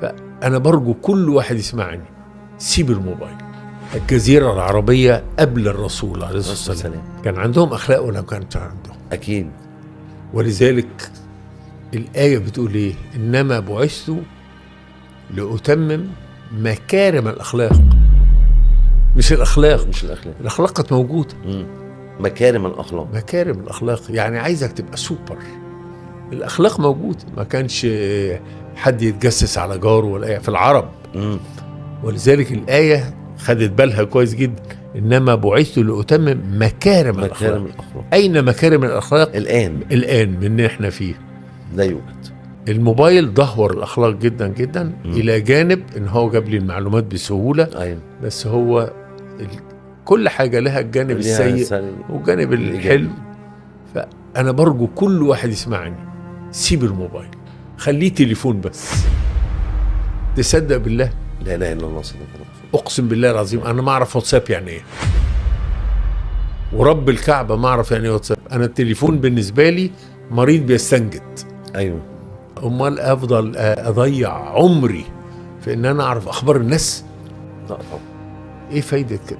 فانا برجو كل واحد يسمعني، سيب الموبايل. الجزيرة العربية قبل الرسول عليه الصلاة والسلام السلام. كان عندهم اخلاق ولا ما كانش عندهم؟ اكيد. ولذلك الآية بتقول إيه؟ إنما بعثت لأتمم مكارم الأخلاق، مش الأخلاق. مش الاخلاق. الأخلاق كانت موجودة. مكارم الاخلاق. مكارم الأخلاق يعني عايزك تبقى سوبر. الأخلاق موجودة، ما كانش حد يتجسس على جاره ولا أي في العرب. ولذلك الآية خدت بالها كويس جدا، إنما بعثت لأتمم مكارم الأخلاق. مكارم الاخلاق. أين مكارم الأخلاق الان؟ الآن من اللي احنا فيه؟ لا يوجد. الموبايل دهور الاخلاق جدا جدا. الى جانب ان هو جاب لي المعلومات بسهوله. بس هو كل حاجة لها الجانب ليها السيء والجانب الإيجابي. الحلو. فانا برجو كل واحد يسمعني، سيب الموبايل، خليه تليفون بس. تصدق بالله؟ لا اله الا الله، صدق الله. اقسم بالله العظيم انا ما اعرف واتساب يعني ايه، ورب الكعبة ما اعرف يعني ايه واتساب. انا التليفون بالنسبة لي مريض بيستنجد. امال افضل اضيع عمري في ان انا اعرف اخبار الناس؟ لا طبعا. ايه فايده كده؟